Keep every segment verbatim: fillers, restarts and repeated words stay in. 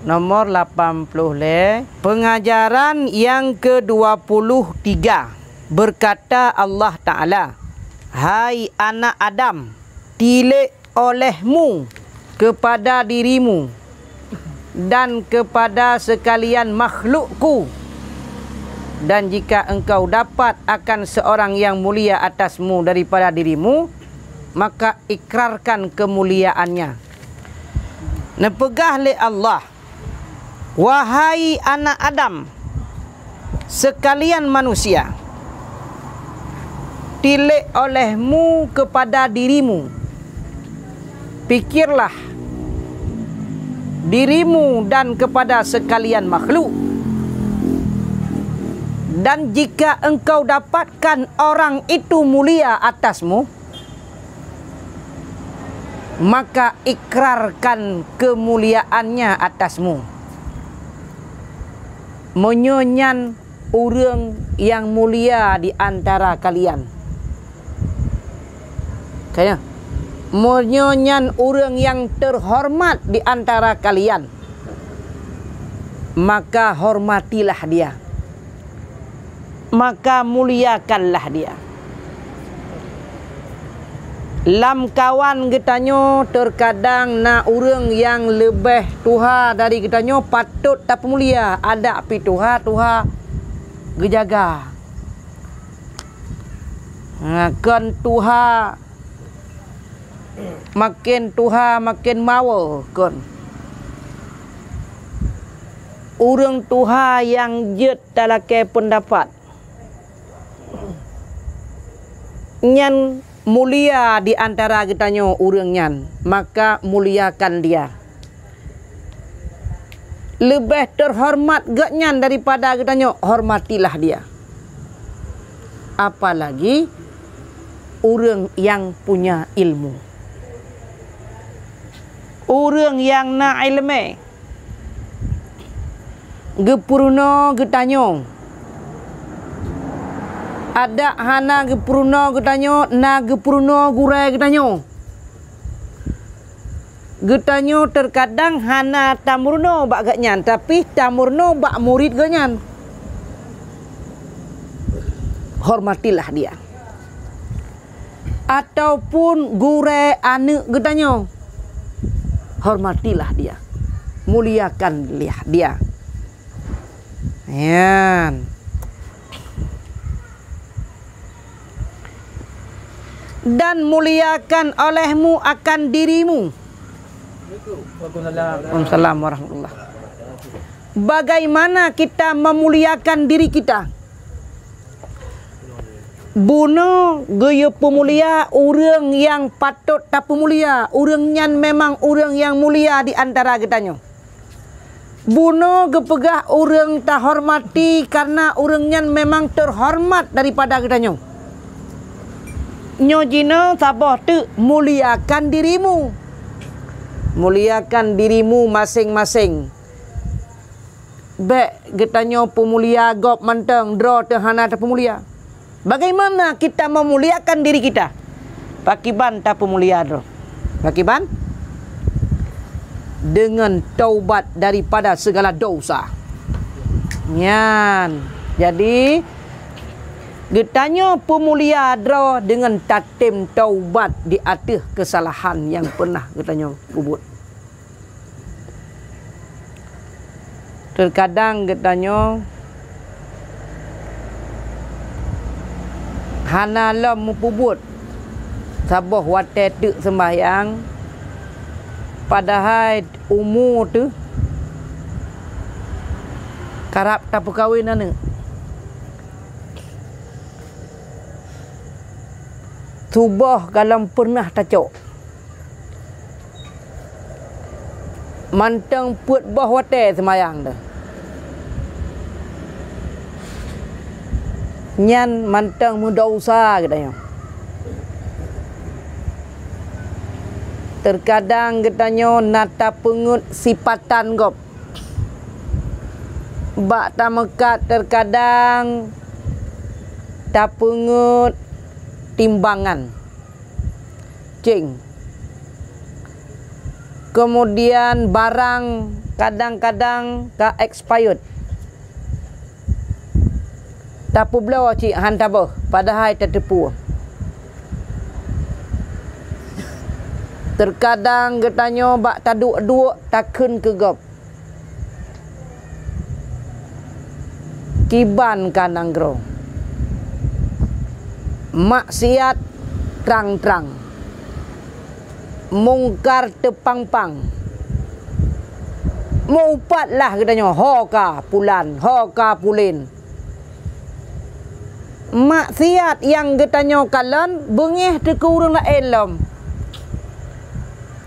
Nomor lapan puluh lhèe, pengajaran yang kedua puluh tiga. Berkata Allah Ta'ala, "Hai anak Adam, tilék olehmu kepada dirimu dan kepada sekalian makhlukku. Dan jika engkau dapat akan seorang yang mulia atasmu daripada dirimu, maka ikrarkan kemuliaannya." Neupeugah lé Allah, "Wahai anak Adam, sekalian manusia, tilék olehmu kepada dirimu. Pikirlah dirimu dan kepada sekalian makhluk. Dan jika engkau dapatkan orang itu mulia atasmu, maka ikrarkan kemuliaannya atasmu. Meunyoe nyan ureuëng nyang mulia di antara kalian." Kaya, "Meunyoe nyan ureuëng nyang teuhoreumat di antara kalian, maka hormatilah dia." Maka muliakanlah dia. Lamkawan geutanyoe teukadang na ureuëng nyang leubeh tuha dari geutanyoe patot tapeumulia, adak pih tuha-tuha geujaga. Ha, kon tuha maken tuha maken mawe kon. Ureuëng tuha nyang jeuet talakée peundapat, nyan mulia di antara geutanyoe ureuëng nyan, maka muliakan dia. Leubeh teuhoreumat geuhnyan daripada geutanyoe, hormatilah dia. Apalagi ureuëng nyang punya ilmu. Ureuëng nyang na iéleumé geupeurunoe geutanyoe. Adak hana geupeurunoe geutanyoe, na geupeurunoe gurée geutanyoe. Geutanyoe teukadang hana tameurunoe bak geuhnyan, tapi tameurunoe bak murit geuhnyan. Hormatilah dia. Ataupun gurée aneuëk geutanyoe, hormatilah dia. Muliakanlah dia. Nyan. Dan muliakan olehmu akan dirimu. Waalaikumsalam warahmatullah. Bagaimana kita memuliakan diri kita? Bunoe geuyue peumulia ureuëng nyang patot tapeumulia, ureuëng nyan memang ureuëng nyang mulia di antara geutanyoe. Bunoe geupeugah ureuëng tahormati kareuna ureuëng nyan memang teuhoreumat daripada geutanyoe. Nyoe jinoe saboh teuk, muliakan dirimu. Muliakan dirimu maséng-maséng. Bék geutanyoe peumulia gob mantong, droe teuh hana tapeumulia. Bagaimana kita memuliakan diri kita? Pakiban tapeumulia droe? Pakiban? Dengan taubat daripada segala dosa. Nyan. Jadi, geutanyoe peumulia droe dengan tatem taubat di ateueh keusalahan nyang peunah geutanyoe peubuet. Teukadang geutanyoe hana lom meupeubuet saboh watée teuk seumbahyang, padahai umu teuh karab tapeukawen aneuëk. Suboh galom peunah tacok. Mantong peuet boh watée seumayang teuh. Nyan mantong meudesya geutanyoe. Teukadang geutanyoe na tapeungeuet sipatan gob. Bak tameukat teukadang tapeungeuet timbangan. Céng. Keumudian barang kadang-kadang ka expired. Tapeubloe cit han taböh, padahai tateupeue. Teukadang geutanyoe bak taduek-duek takheun keu gob. Kiban ka nanggroe. Maksiat trang-trang. Mungkar teupang-pang. Meuupat lah geutanyoe, ho ka pulan, ho ka pulen. Maksiat nyang geutanyoe kalon, beungéh teuh keu ureuëng laén lom.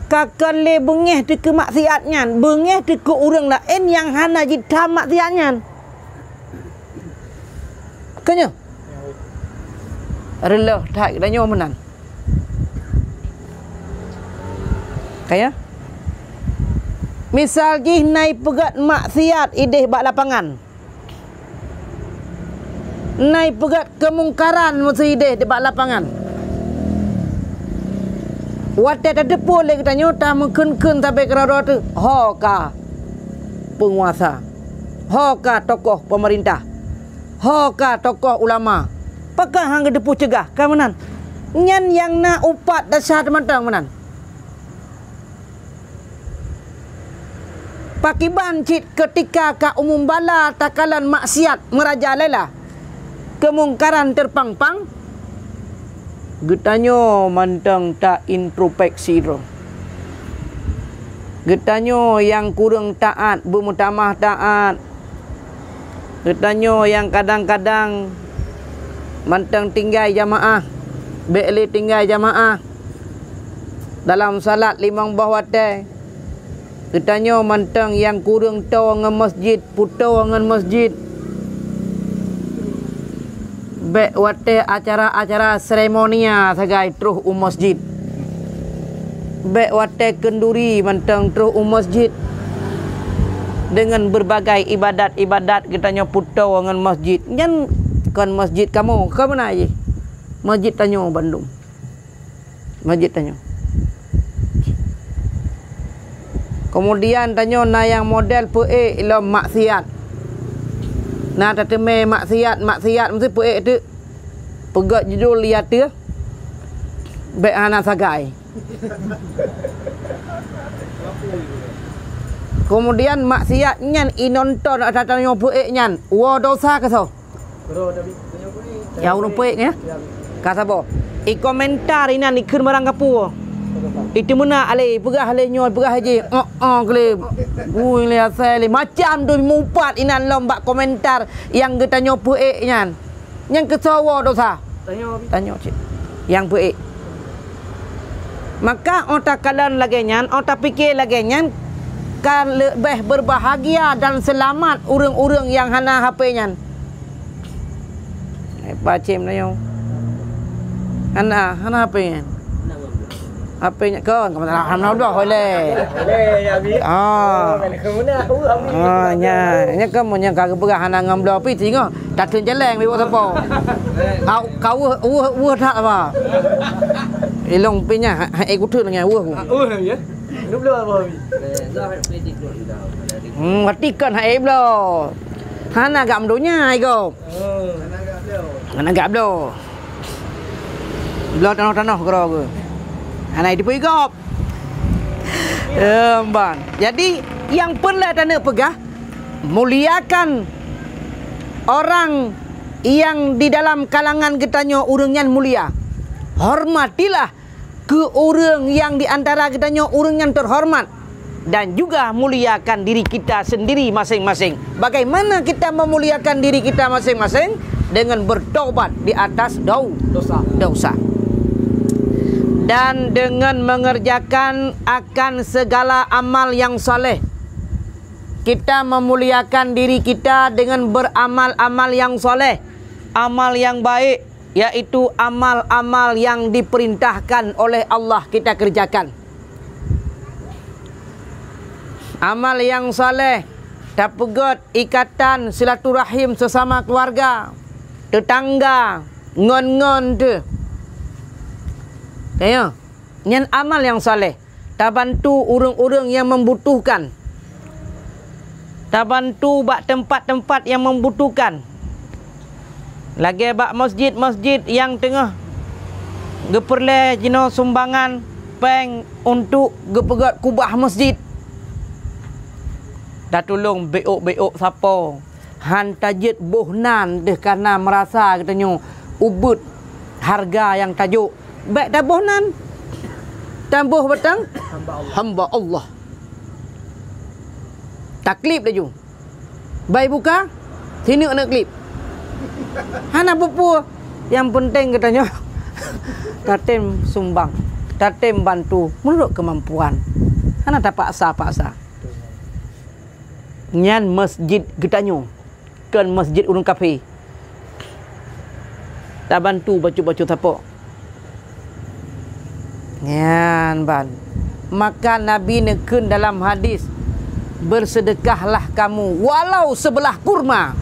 Ka kon lé beungéh teuh keu maksiat nyan, beungéh teuh keu ureuëng laén nyang hana jitam maksiat nyan. Keunyoe reuloh that geutanyoe meunan. Kaya? Misal jih na ipeugét maksiat idéh bak lapangan. Na ipeugét keumungkaran meusidéh di bak lapangan. Watée tateupeue lé geutanyoe tameukheun-kheun sabe keudroe-droe teuh, ho ka peunguasa, ho ka tokoh peumeurintah, ho ka tokoh ulama. Pakon han geuteupeue ceugah, ka meunan. Nyan nyang na upat desya teumantong meunan. Pakiban cit keutika ka umum bala takalon maksiat meurajalela, keumungkaran teupang-pang, geutanyoe mantong ta intropeksi droe. Geutanyoe nyang kureueng taát beumeutamah taát. Geutanyoe nyang kadang-kadang mantong tinggai jamaah, bék lé tinggai jamaah. Dalam salat limong boh watée, geutanyoe mantong nyang kureueng toe ngon masjid, peutoe ngon masjid. Bék watée acara-acara seremonial sagai troh u masjid. Bék watée keunduri mantong troh u masjid. Deungon beurbagai ibadat-ibadat geutanyoe peutoe ngon masjid. Nyan kon masjid kamoe, ka meunan jih. Masjid tanyoe bandum. Masjid tanyoe. Keumudian tanyoe na nyang model peuék lom maksiat. Na tateumé maksiat, maksiat meusti peuék teuk. Peugét judul di ateueh, bék hana sagai. Keumudian maksiat nyan inonton ata tanyoe peuék nyan, woe desya keu soe? Ya ureuëng peuék nyan. Ka saboh. Ikomentar inan ikheun barang kapeue. Itu meunan alé peugah lé nyoe peugah jih. Oh, oh, glé. Bui lé asai lé. Macam tu mupat inan lom bak komentar nyang geutanyoe peuék nyan. Nyang keu soe woe desya? Tanyoe cit. Nyang peuék. Maka óh takalon lagée nyan, óh tapike lagée nyan, ka leubeh beurbahagia dan seulamat ureuëng-ureuëng nyang hana H P nyan. Eh, pacem na nyoe. Hana, hana H P nyan. H P nyan kon, ka masalah alhamdulillah, boleh. Boleh, ya, Abi. Ah. Mana, Abi? Ah, nya, nya kamu nyang ka geupeugah hana ngon bloe pih singoh. Tateun jaleng bibok sapo. Kau, kau weuh, weuh, weuh that apa? Ilong pih nyan, ha, ha, eh, kuteun nyan, weuh. Weuh, ya? Lu bloe apa, Abi? Hmm, berarti kan hai bloe. Hana gak mendonya, Igo. Hana gak bloe. Bloe tanoh-tanoh keudroe geuh. Hana jiteupeue gob. Emban. Jadi, nyang peureulée taneuk peugah, muliakan orang yang di dalam kalangan geutanyoe ureuëng nyan mulia. Hormatilah keu ureuëng nyang di antara geutanyoe ureuëng nyang teuhormat, dan juga muliakan diri kita sendiri masing-masing. Bagaimana kita memuliakan diri kita masing-masing? Dengan bertobat di atas dau-, dosa. Dosa. Dan dengan mengerjakan akan segala amal yang saleh. Kita memuliakan diri kita dengan beramal-amal yang saleh, amal yang baik, yaitu amal-amal yang diperintahkan oleh Allah kita kerjakan. Amal yang saleh, tapeugét ikatan silaturahim sesama keluarga, tetangga, ngon-ngon teuh. Kaya, nyan amal yang saleh. Tabantu ureuëng-ureuëng nyang membutuhkan. tabantu bak teumpat-teumpat nyang membutuhkan. Lagée bak masjid-masjid nyang teungoh geupeureulée jinoe sumbangan péng untuk geupeugét kubah masjid. Tatulông bék-bék sapo. Han tajeuet boh nan deuh kareuna meurasa geutanyoe ubeuet hareuga nyang tajok. Bék taboh nan. Taboh batang hamba Allah. Taklib laju. Bai buka, sineuk neuk klib. Hana peue-peue. Nyang peunteng geutanyoe tatem sumbang, tatem bantu meunurot keumampuan. Hana tapaksa-paksa. Nyan masjid geutanyoe, kon masjid ureuëng kafé. Tabantu bacut-bacut sapo. Nyan ban. Maka Nabi neukheun dalam hadis, "Bersedekahlah kamu walau sebelah kurma,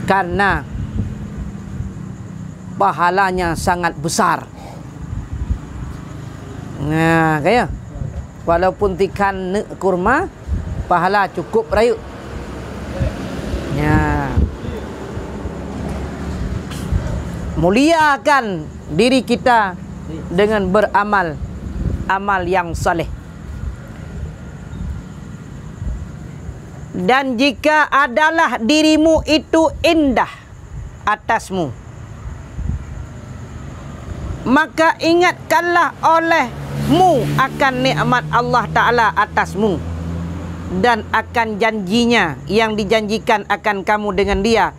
karena pahalanya sangat besar." Nah, kaya. Walaupun tikhan neuk kurma, pahala cukup rayeuk. Ya. Muliakan diri kita dengan beramal amal yang saleh. Dan jika adalah dirimu itu indah atasmu, maka ingatkanlah olehmu akan nikmat Allah Ta'ala atasmu dan akan janjinya yang dijanjikan akan kamu dengan Dia,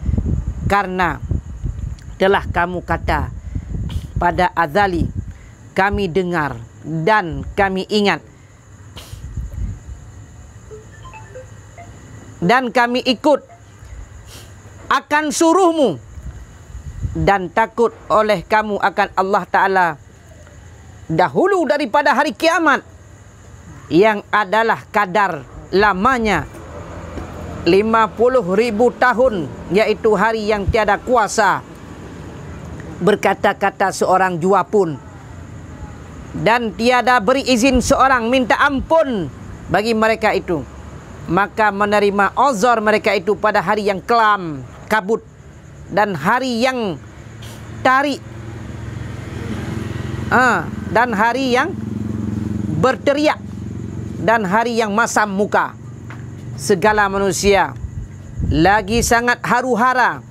karena telah kamu kata pada azali, "Kami dengar dan kami ingat, dan kami ikut akan suruhmu dan takut oleh kamu akan Allah Ta'ala dahulu daripada hari kiamat, yang adalah kadar lamanya lima puluh ribu tahun, yaitu hari yang tiada kuasa berkata-kata seorang jua pun, dan tiada beri izin seorang minta ampun bagi mereka itu, maka menerima uzur mereka itu pada hari yang kelam kabut dan hari yang tarik, ah, dan hari yang berteriak, dan hari yang masam muka. Segala manusia lagi sangat haru-hara,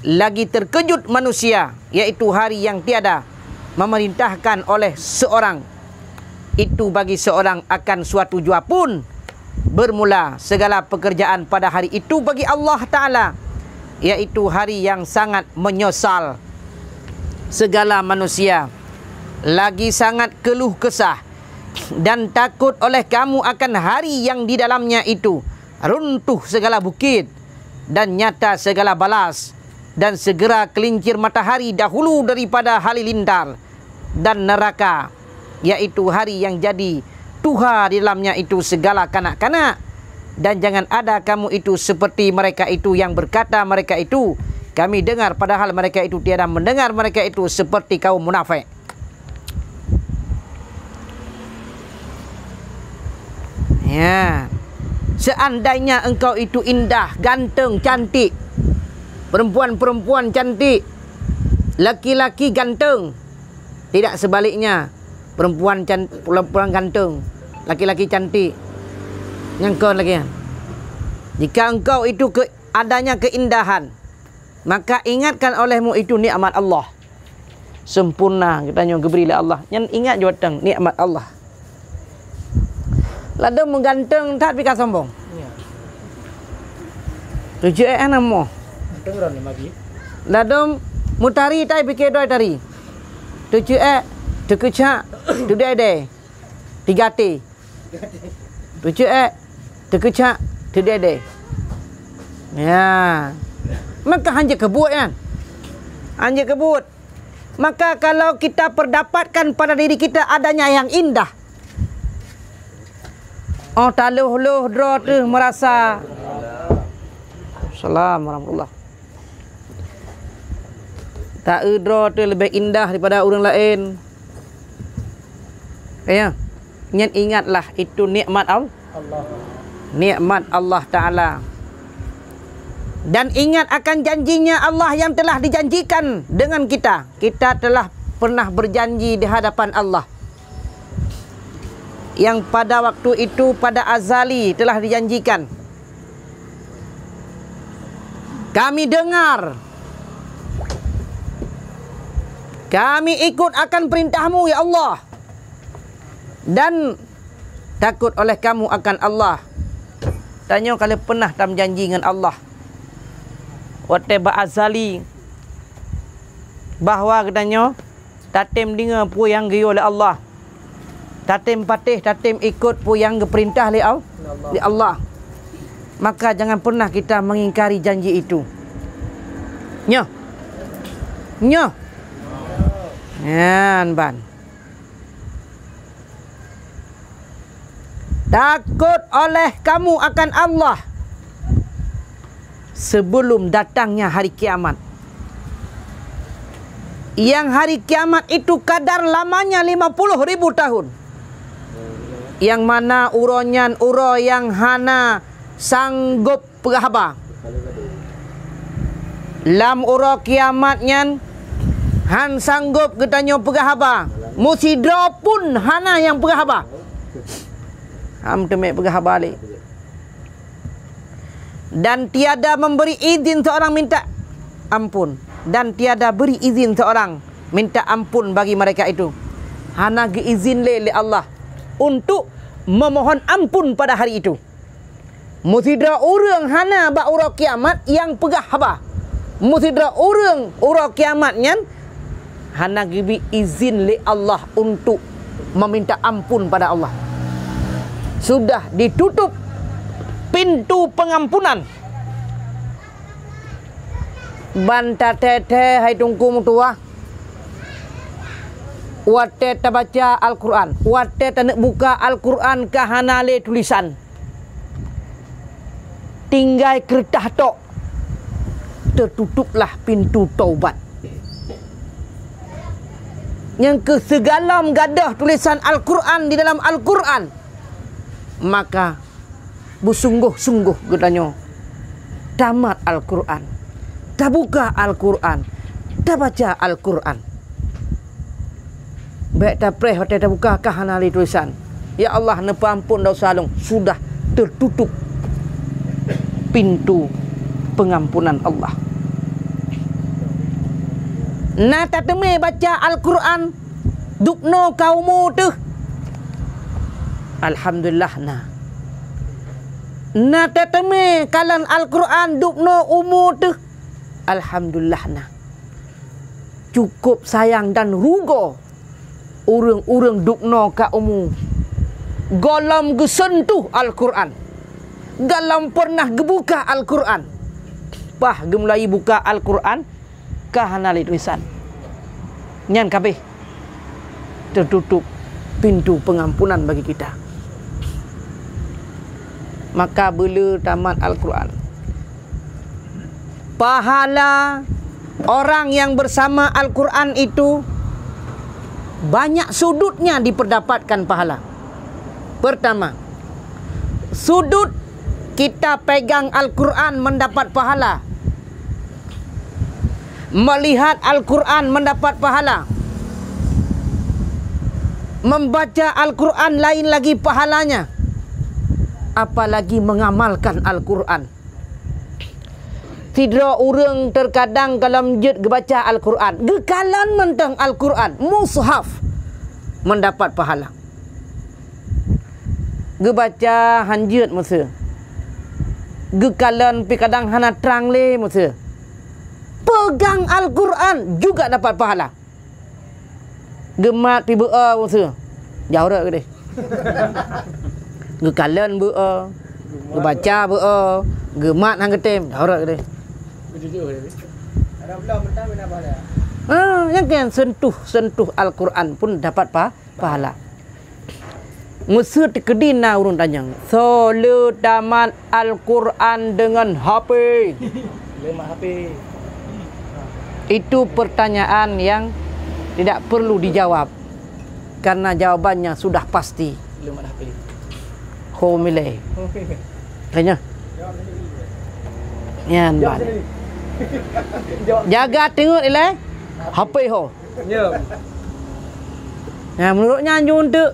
lagi terkejut manusia, yaitu hari yang tiada memerintahkan oleh seorang itu bagi seorang akan suatu jua pun. Bermula segala pekerjaan pada hari itu bagi Allah Ta'ala, yaitu hari yang sangat menyesal. Segala manusia lagi sangat keluh kesah dan takut oleh kamu akan hari yang di dalamnya itu runtuh segala bukit dan nyata segala balas, dan segera kelincir matahari dahulu daripada halilintar dan neraka, yaitu hari yang jadi tuha di dalamnya itu segala kanak-kanak. Dan jangan ada kamu itu seperti mereka itu yang berkata mereka itu, "Kami dengar," padahal mereka itu tiada mendengar mereka itu seperti kaum munafik. Ya. Seandainya engkau itu indah, ganteng, cantik, perempuan-perempuan cantik, laki-laki ganteng, tidak sebaliknya, perempuan can-, perempuan ganteng, laki-laki cantik, nyang kon lagi nyan. Jika engkau itu ke-, adanya keindahan, maka ingatkan olehmu itu nikmat Allah. Sempurna geutanyoe geubri lé Allah. Nyan ingat jeuet tang nikmat Allah. Ladôm meuganteng that pih ka sombong. Ya. Tujuh eh nama. Ganteng ron lima biji. Ladôm meutari tai pike doi tari. Tujuh eh teukeucak tudai deh. Tiga T. Tujuh eh teukeucak tudai deh. Ya. Maka hanjeuet keubuet kan? Hanjeuet keubuet. Maka kalau kita perdapatkan pada diri kita adanya yang indah, oh, taloh-loh droe teuh merasa. Salam warahmatullah. Ta-eu droe teuh leubeh indah daripada ureuëng laén. Ya. Nyan ingatlah itu nikmat Al-, Allah. nikmat Allah Ta'ala. Dan ingat akan janjinya Allah yang telah dijanjikan dengan kita. Kita telah pernah berjanji di hadapan Allah, yang pada waktu itu, pada azali, telah dijanjikan. Kami dengar, kami ikut akan perintah-Mu, ya Allah, dan takut oleh Kamu akan Allah. Tanyoe ka lheueh pernah tameujanji ngon Allah watée bak azali, bahwa geutanyoe tatem deungoe peue nyang geuyue lé Allah, tatem patéh, tatem ikot peue nyang geupeurintah lé Al-, lé Allah. Maka jangan pernah kita mengingkari janji itu. Nyoh. Nyoh. Nyan ban. Takot oleh kamu akan Allah sebelum datangnya hari kiamat. Yang hari kiamat itu kadar lamanya lima puluh ribu tahun. Yang mana uroe nyan uroe nyang hana sanggob peugah haba. Lam uroe kiamat nyan, han sanggob geutanyoe peugah haba. Meusidroe pun hana nyang peugah haba. Ham teumé peugah haba lé. Dan tiada memberi izin seorang minta ampun. Dan tiada beri izin seorang minta ampun bagi mereka itu. Hana geuizin lé, lé Allah untuk memohon ampun pada hari itu. Meusidroe ureuëng hana bak uroe kiamat nyang peugah haba. Meusidroe ureuëng uroe kiamat nyan hana geubri izin lé Allah untuk meminta ampun pada Allah. Sudah ditutup pintu pengampunan. Ban tateuthée hai Teungku meutuwah, watée tabaca Al-Quran, watée taneuk buka Al-Quran ka hana lé tulisan. Tinggai keureutah tok, teututuplah pintu taubat. Nyang keu sigohlom gadôh tulisan Al-Quran di dalam Al-Quran, maka beusunggoh-sunggoh geutanyoe tamat Al-Quran, tabuka Al-Quran, tabaca Al-Quran. Bék tapreh watée tabuka ka hana lé tulisan, "Ya Allah, neupeuampon desya lôn." Sudah teututup pintu peungampunan Allah. Na tateumé baca Al-Quran dubnoe ka umu teuh? Alhamdulillah na. Na tateumé kalon Al-Quran dubnoe umu teuh? Alhamdulillah na. Cukup sayang dan rugoe ureuëng-ureuëng dubnoe ka umu gohlom geuseuntuh Al-Quran, gohlom peureunah geubuka Al-Quran. Bah geumulai buka Al-Quran, ka hana lé tulisan. Nyan kabeh teututup pintu peungampunan bagi kita. Maka beuleu tamat Al-Quran. Pahala orang yang bersama Al-Quran itu banyak sudutnya diperdapatkan pahala. Pertama, sudut kita pegang Al-Quran mendapat pahala. Melihat Al-Quran mendapat pahala. Membaca Al-Quran lain lagi pahalanya, apalagi mengamalkan Al-Quran. Sidroe ureuëng teukadang gohlom jeuet geubaca Al-Quran, geukalon mantong Al-Quran, mushaf, mendapat pahala. Geubaca han jeuet meusé, geukalon pih kadang hana trang lé meusé. Pegang Al-Quran juga dapat pahala. Geumat pih beu-o meusé, jauh rot keudeh. Geukalon beu-o, geubaca beu-o, geumat han geutem, jauh rot keudeh. Ha, nyang keu sentuh-sentuh Al-Quran pun dapat pa-, pahala. Meusé teukeudi na ureuëng tanyong, "Soe le tamat Al-Quran deungon H P?" Leumat H P. Itu pertanyaan yang tidak perlu dijawab, karena jawabannya sudah pasti. Leumat H P. Ho milée. Kanya. Nyan ban. Jaga teungeut ilai H P ho. Nah, menurut nyan jeuet teuk.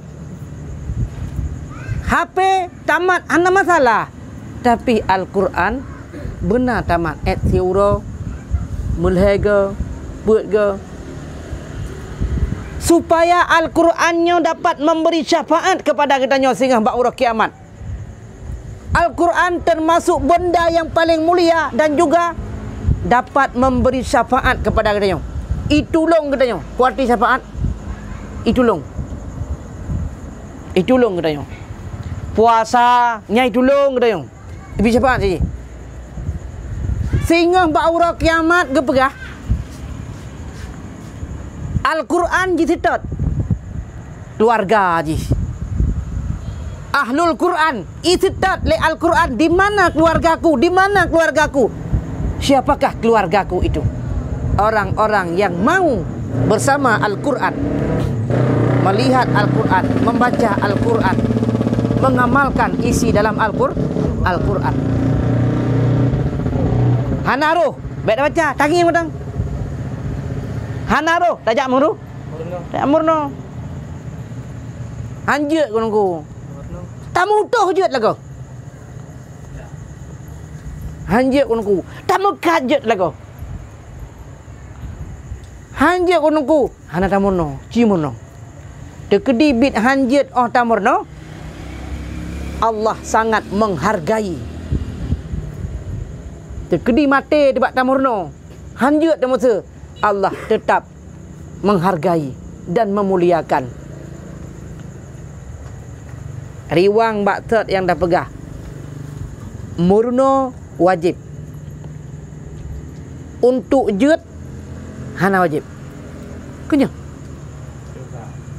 H P tamat hana masalah. Tapi Al-Quran beuna tamat, eh, siuroe, meulhèe go, peuet go. Supaya Al-Quran nyoe dapat memberi syafaat kepada geutanyoe singoh bak uroe kiamat. Al-Quran termasuk benda yang paling mulia dan juga dapat memberi syafaat kepada geutanyoe. Itulông geutanyoe. Peue arti syafaat? Itulông. Itulông geutanyoe. Puasa, nyan itulông geutanyoe. Ibi syafaat saja. Singoh bak uroe kiamat geupeugah, Al-Quran jiseutôt keluarga jih. Ahlul Quran, iseutôt lé Al-Quran, "Di mana keluargaku? Di mana keluargaku?" Siapakah keluargaku itu? Orang-orang yang mau bersama Al-Quran, melihat Al-Quran, membaca Al-Quran, mengamalkan isi dalam Al-Qur-, Al-Quran. Hana roh, bèk tabaca, tangieng mantong. Hana roh, tajak meuru-, tajak meurunoe. Han jeuet keu Teungku. Tameutoh jeuet lagoe. Han jeuet keu Teungku. Tameukat jeuet lagoe. Han jeuet keu Teungku. Hana tameurunoe, ci meurunoe. Teukeudi biet han jeuet óh tameurunoe, Allah sangat menghargai. Teukeudi maté teubak tameurunoe, han jeuet tameuseue, Allah tetap menghargai dan memuliakan. Riwang bak thot nyang tapeugah, meurunoe wajéb. Untuk jeuet hana wajéb. Keunyoe.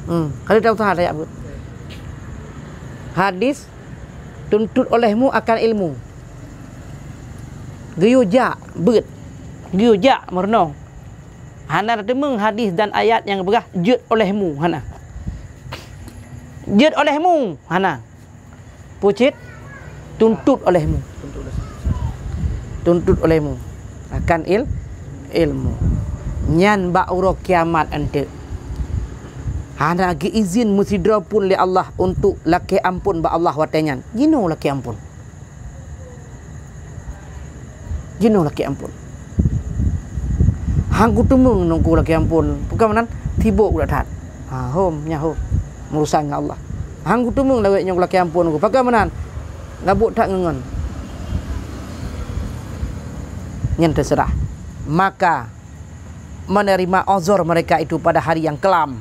Hmm, ka lheueh ta useuha tajak beuet. Hadis, "Tuntut olehmu akan ilmu." Geuyue jak beuet. Geuyue jak meurunoe. Hana tateumeung hadis dan ayat nyang geupeugah, "Jeuet olehmu," hana. "Jeuet olehmu," hana. Peue cit? "Tuntut olehmu." Tuntut olehmu akan il-, ilmu. Nyan bak uroe kiamat enteuk. Hana geuizin meusidroe pun lé Allah untuk lakée amphon bak Allah watée nyan. Jinoe lakée amphon. Jinoe lakée amphon. Han kuteumeung ngon Teungku lakée amphon. Pakon meunan? Sibok udah that. Ha, hom, nyan hom. Meurusan ngon Allah. Han kuteumeung lawét nyoe lakée amphon Teungku. Pakon meunan? Gabuk that ngon ngon. Nyan teuseurah. Maka menerima uzur mereka itu pada hari yang kelam.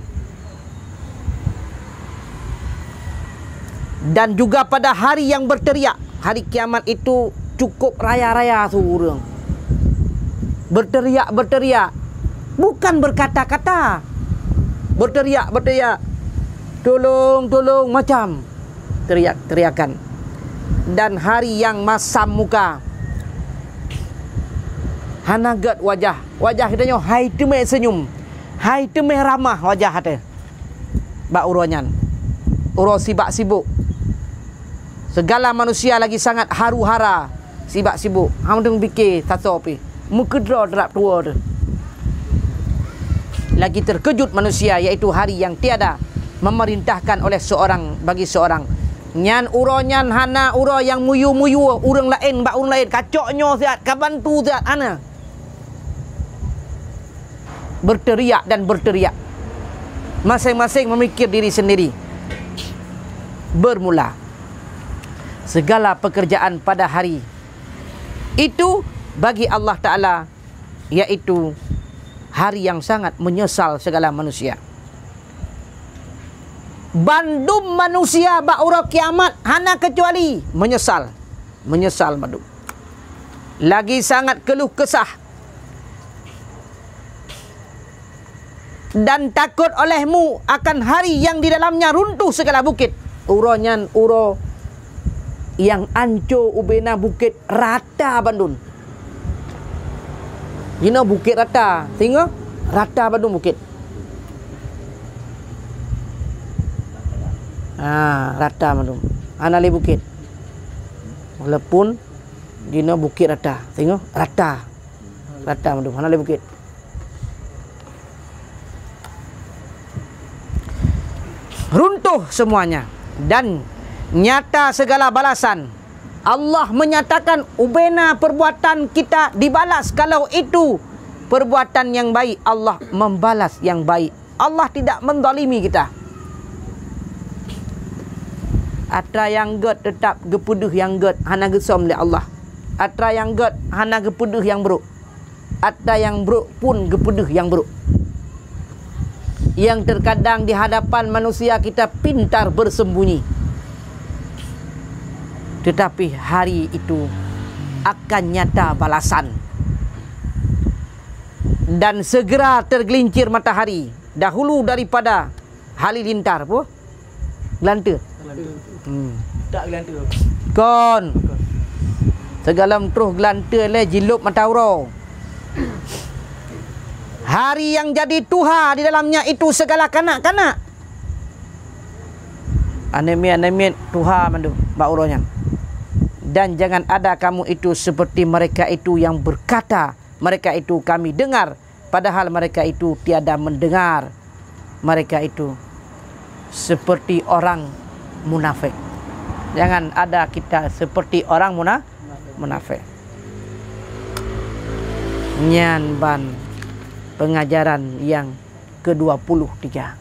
Dan juga pada hari yang berteriak. Hari kiamat itu cukup raya-raya su ureuëng. Berteriak-berteriak. Bukan berkata-kata. Berteriak-berteriak. "Tolong, tolong," macam teriak-teriakan. Dan hari yang masam muka. Hana gét wajah. Wajah geutanyoe hai teumé seunyum. Hai teumé ramah wajah até. Bak uroe nyan. Uroe sibak sibok. Segala manusia lagi sangat haru-hara, sibak sibok. Hana meuteumé pike sasoe pih. Meukeudroe teurap tuwoe teuh. Lagi terkejut manusia, yaitu hari yang tiada memerintahkan oleh seorang bagi seorang. Nyan uroe nyan hana uroe nyang muyue-muyue ureuëng laén bak ureuëng laén, "Kacok nyoe siat, ka bantu siat," hana. Berteriak dan berteriak. Masing-masing memikir diri sendiri. Bermula segala pekerjaan pada hari itu bagi Allah Ta'ala, yaitu hari yang sangat menyesal segala manusia. Bandum manusia bak uroe kiamat hana keucuali menyesal. Menyesal bandum. Lagi sangat keluh kesah dan takot olehmu akan hari yang di dalamnya runtuh segala bukit. Uroe nyan uroe nyang anco ubena bukét rata bandum. Jinoe bukét rata, singoh rata bandum bukét. Ha, rata bandum. Hana lé bukét. Walaupun di na bukit rata. Tengok, rata. Rata mandum, hana lé bukit. Runtuh semuanya dan nyata segala balasan. Allah menyatakan ubena perbuatan kita dibalas kalau itu perbuatan yang baik, Allah membalas yang baik. Allah tidak menzalimi kita. Atra nyang gét teutap geupeudeuh nyang gét, hana geusöm lé Allah. Atra nyang gét hana geupeudeuh nyang brok. Atra nyang brok pun geupeudeuh nyang brok. Yang terkadang di hadapan manusia kita pintar bersembunyi. Tetapi hari itu akan nyata balasan. Dan segera tergelincir matahari dahulu daripada halilintar, apa? Geulante. Geulante. Hmm. Tak geulante. Kon. Kon. Sigohlom troh geulante lé jilôb mata uroe. Hari yang jadi tuha di dalamnya itu segala kanak-kanak. Aneuk miet, aneuk miet tuha mandum bak uroe nyan. Dan jangan ada kamu itu seperti mereka itu yang berkata, mereka itu kami dengar, padahal mereka itu tiada mendengar. Mereka itu seperti orang munafik. Jangan ada kita seperti orang muna-, munafik. Nyan ban pengajaran yang kedua puluh tiga.